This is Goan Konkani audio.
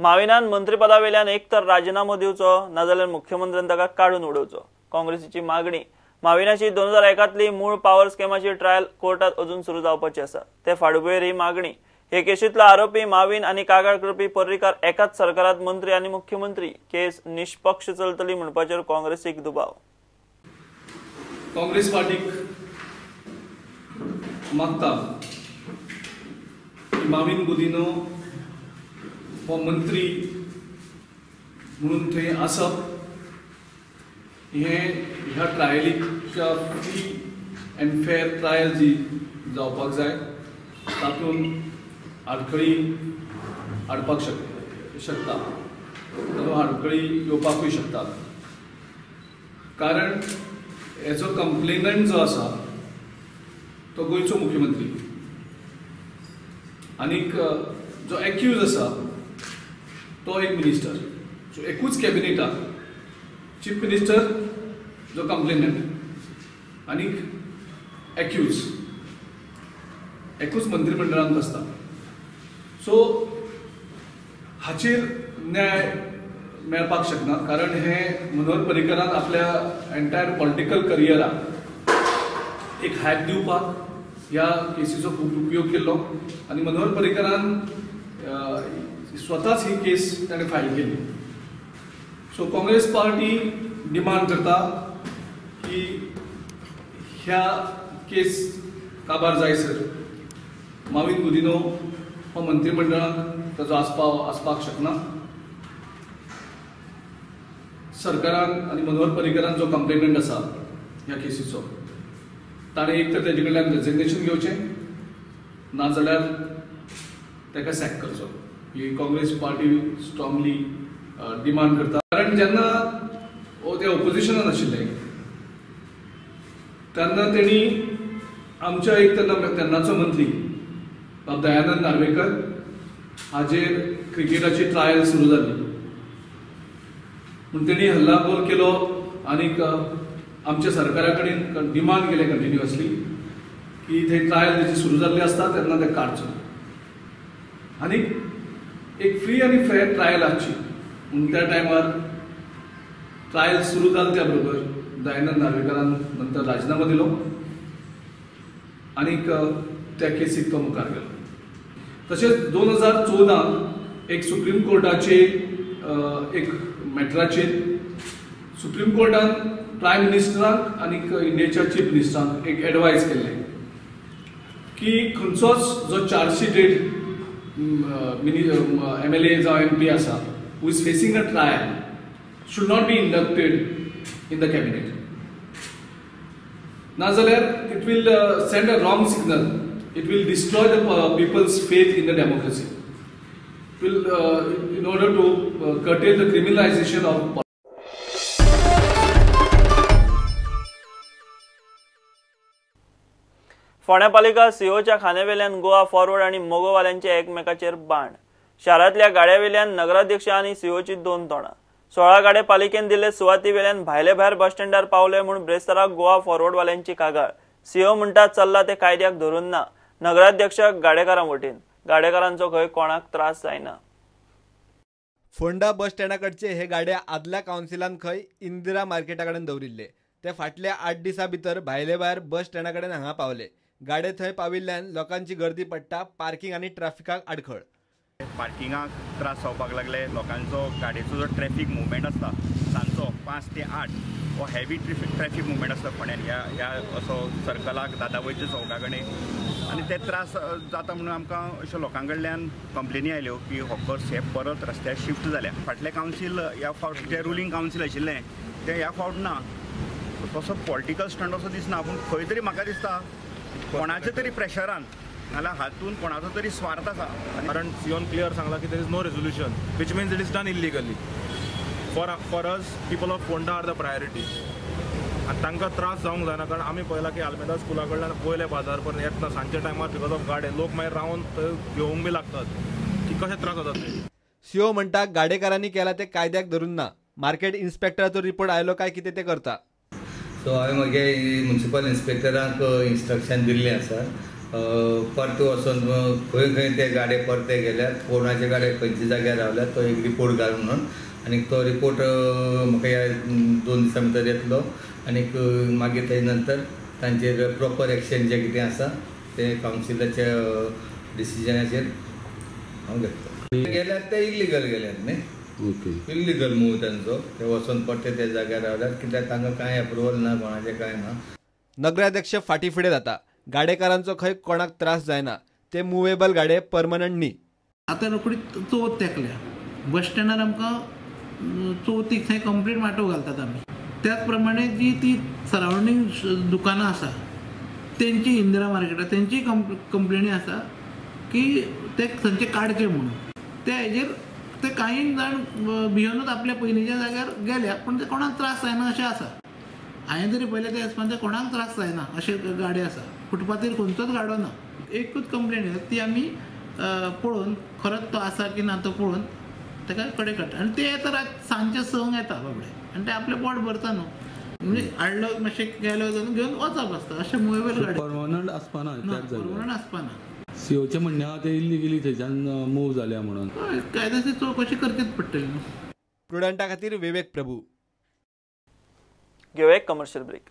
माविनान मंत्रीपदावेल्यान एक तर राजीनामो दिवचो नाजाल्यार मुख्यमंत्र्यान ताका काडून उडोवचो, काँग्रेसीची मागणी। माविनाची 2001तली मूळ पावर स्कॅमाची ट्रायल कोर्टात अजून सुरू जावपाची आसा, ते फाटभुंयेर ही मागणी। हे केशींतलो आरोपी माविन आनी कागाळ करपी पर्रीकार एकाच सरकारात मंत्री आनी मुख्यमंत्री, केस निष्पक्ष चलतली म्हणपाचेर काँग्रेसीक दुबाव। काँग्रेस पार्टीक मागता की माविन गुदिन्हो हो मंत्री म्हणून थंय आसप हे ह्या ट्रायलीच्या फ्री अँड फेअर ट्रायल जी जावपाक जाय तातूंत आडखळी हाडपाक शकता, तातूंत आडखळी येवपाकूय शकतात। कारण हेजो कंप्लेनंट जो आसा तो गोंयचो मुख्यमंत्री आनीक जो एक्यूज आसा तो एक मिनिस्टर, सो एकूच कॅबिनेटाक चीफ मिनिस्टर जो कंप्लेनंट आनीक एक्यूज एकूच मंत्रीमंडळांत आसता। सो हाचेर न्याय मेळपाक शकना, कारण हे मनोहर पर्रीकरान आपल्या एंटायर पॉलिटिकल करियराक एक हायप दिवपाक ह्या केसीचो खूब उपयोग केल्लो आनी मनोहर पर्रीकरान स्वताच ही केस ताणें फायल केली। सो काँग्रेस पार्टी डिमांड करता की ह्या केस काबार जायसर माविन गुदिन्हो हो मंत्रीमंडळांत ताजो आस्पाव आसपाक शकना। सरकारान आनी मनोहर पर्रीकरान जो कंप्लेनंट आसा ह्या केसीचो ताणें एक तर तेजे कडल्यान रेजिग्नेशन घेवचें नाजाल्यार ताका सॅक करचो, ही काँग्रेस पार्टी स्ट्रांगली डिमांड करता। कारण जेन्ना ते ओपोजिशनान आशिल्ले तेन्ना तेणी आमच्या एक तेन्नाचो मंत्री बाब दयानंद नार्वेकर हाजेर क्रिकेटाची ट्रायल सुरू जाली पूण तेणी हल्लाबोल केलो आनीक आमच्या सरकारा कडेन डिमांड केले कंटिन्युअसली की थंय ट्रायल तेची सुरू जाल्ली आसता तेन्ना ते काडचो आनीक एक फ्री आनी फेअर ट्रायल आसची। पूण त्या टायमार ट्रायल सुरू जाल त्या बरोबर दयानंद नार्वेकरान नंतर राजीनामो दिलो आनीक त्या केसीक तो मुखार गेलो। तशेंच 2014 एक सुप्रीम कोर्टाचे एक मॅटराचेर सुप्रीम कोर्टान प्रायम मिनिस्टरांक आनीक इंडियेच्या चीफ मिनिस्टरांक एक एडवायज केल्लें की खंयचोच जो चार्जशीटेड MLA जावं MP आसा who is facing a trial should not be inducted in the cabinet, नाजाल्यार it will send a wrong signal, it will destroy the people's faith in the democracy, it will in order to curtail the criminalization of. फोंड्या पालिका सीओच्या खांद्यावेल्यान गोवा फॉरवर्ड आनी मोगोवाल्यांचे एकमेकाचेर बाण। शारांतल्या गाड्यावेल्यान नगराध्यक्ष आनी सीओची दोन तोंडां। 16 गाडे पालिकेन दिल्ले सुवातीवेल्यान भायले भायर बस स्टँडार पावले म्हूण ब्रेस्ताराक गोवा फॉरवर्डवाल्यांची कागाळ। सीओ म्हणटा चल्ला ते कायद्याक धरून ना, नगराध्यक्ष गाडेकारां वटेन, गाडेकारांचो खंय कोणाक त्रास जायना। फोंडा बस स्टँडा कडचे हे गाडे आदल्या कावन्सिलान खंय इंदिरा मार्केटा कडेन दवरिल्ले, ते फाटल्या 8 दिसां भितर भायले भायर बस स्टँडा कडेन हांगा पावले। गाडे थंय पाविल्ल्यान लोकांची गर्दी पडटा, पार्किंग आनी ट्राफिकाक आडखळ। पार्किंगाक त्रास जावपाक लागले लोकांचो, गाडयेचो जो ट्रॅफिक मुवमेंट आसता सांजचो 5 ते 8 हो हेवी ट्रॅफिक मुवमेंट आसता फोंड्यान ह्या ह्या असो सर्कलाक दादा वैद्य चौका कडेन, आनी ते त्रास जाता म्हणून आमकां अश्यो लोकां कडल्यान कंप्लेनी आयल्यो की हॉकर्स हे परत रस्त्यार शिफ्ट जाल्या। फाटलें कावन्सील ह्या फावट जें रुलींग कावन्सील आशिल्लें तें ह्या फावट ना, तसो पॉलिटिकल स्टंट असो दिसना, पूण खंय तरी म्हाका दिसता कोणाच्या तरी प्रेशरान नाल्यार हातून कोणाचो तरी स्वार्थ आसा। कारण सीओन क्लियर सांगला की there is no resolution, which means it is done illegally. For us people of Ponda are the priority आनी तांकां त्रास जावंक जायना, कारण आमी पळयलां की आल्मेदा स्कुला कडल्यान पयले बाजार पर्यंत येतना सांजच्या टायमार because of गाडे लोक मागीर रावन थंय घेवंक बी लागतात की कशे त्रास जातात ते। सीओ म्हणटा गाडेकारांनी केला ते कायद्याक धरून ना, मार्केट इन्स्पेक्टराचो रिपोर्ट आयलो काय कितें ते करता। सो हांवें म्हगे म्युनिसिपल इन्स्पेक्टरांक इन्स्ट्रक्शन दिल्लें आसा परते वचून खंय खंय ते गाडे परते गेल्यात, कोणाचे गाडे खंयच्या जाग्यार रावल्यात तो एक रिपोर्ट घाल म्हणून. आनी तो रिपोर्ट म्हाका ह्या 2 दिसां भितर येतलो आनीक मागीर तेजे नंतर तांचेर प्रॉपर एक्शन जें कितें आसा तें कावन्सिलाच्या डिसिजनाचेर हांव घेतलो. गेल्यात ते इल्लिगल गेल्यात न्ही, ओके, इल्लिगल मूव तांचो, ते वचून परते त्या जाग्यार रावल्यात कित्याक तांकां कांय एप्रुवल ना, कोणाचें कांय ना. नगराध्यक्ष फाटी फुडें जाता, गाडेकारांचो खंय कोणाक त्रास जायना, ते मुवेबल गाडे परमनंट न्ही. आतां रोखडी चवथ तेंकल्या, बस स्टँडार आमकां चवथीक थंय कंप्लीट माटोव घालतात आमी. त्याच प्रमाणे जी ती सरावंडींग दुकानां आसा तेंची इंदिरा मार्केटार तेंची कंप्लेनी आसा की ते थंयचे काडचे म्हणून. त्या हेजेर ते कांय जाण भियोनूच आपल्या पयलींच्या जाग्यार गेल्या, पूण ते कोणाक त्रास जायना अशें आसा. हांवें जरी पळयलें ते हिसपान ते कोणाक त्रास जायना अशे गाडे आसा, फुटपाथीर खंयचोच गाडो ना. एकूच कंप्लेन येता ती आमी पळोवन खरोच तो आसा की ना तो पळोवन ताका कडेन काडटा. आनी ते येता रात सांजचे 6 येता बाबडे आनी ते आपलें पोट भरता न्हू, म्हणजे हाडलो मातशें गेलो जाल्यार घेवन वचप आसता. अशें मुवेबल गाडी परमनंट आसपाना, परमनंट आसपाना. सीओचें म्हणणें आहा ते इल्लिगली थंयच्यान मूव जाल्या म्हणून कायदेशीर चवकशी करचीच पडटली न्हू. प्रुडंटा खातीर विवेक प्रभू. घेवया एक कमर्शियल ब्रेक.